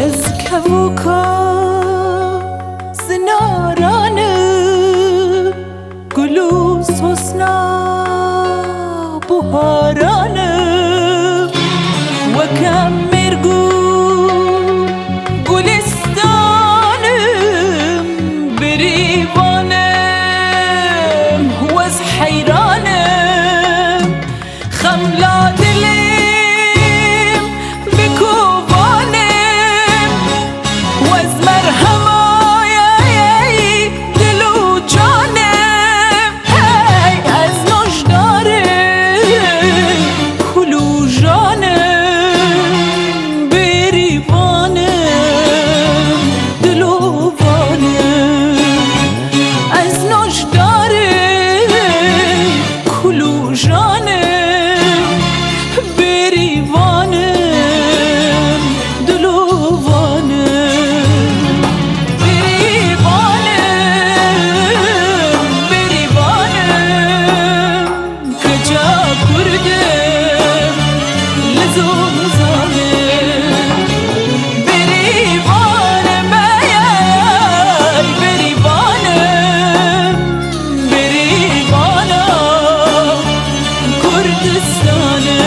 Ez kevoka zinaranım, Gul û sosna buharanım. Weke mêrg û gulistanım, Birîvanim wez heyranim. Xemla dilêm bi kovanim, Wez merhemaya dil û canim. Hey ez nojdarim kul û janim, Bêrîvanim dilovanim. Ez nojdarim kul û janim, Bêrîvanim dilovanim. Bêrîvanim, bêrîvanim, keça Kurdim li zozanim. Bêrîvanim ey ey bêrîvanim, bêrîvana Kurdistanim.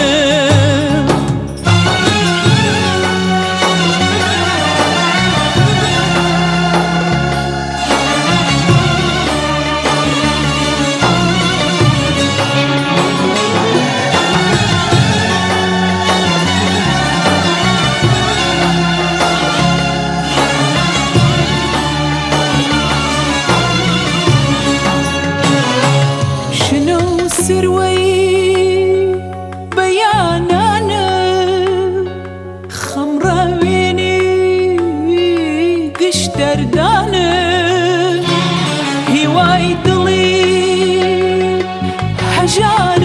شنو سروي بيانانا خمراويني قش دردانه هواي دلي هجانه.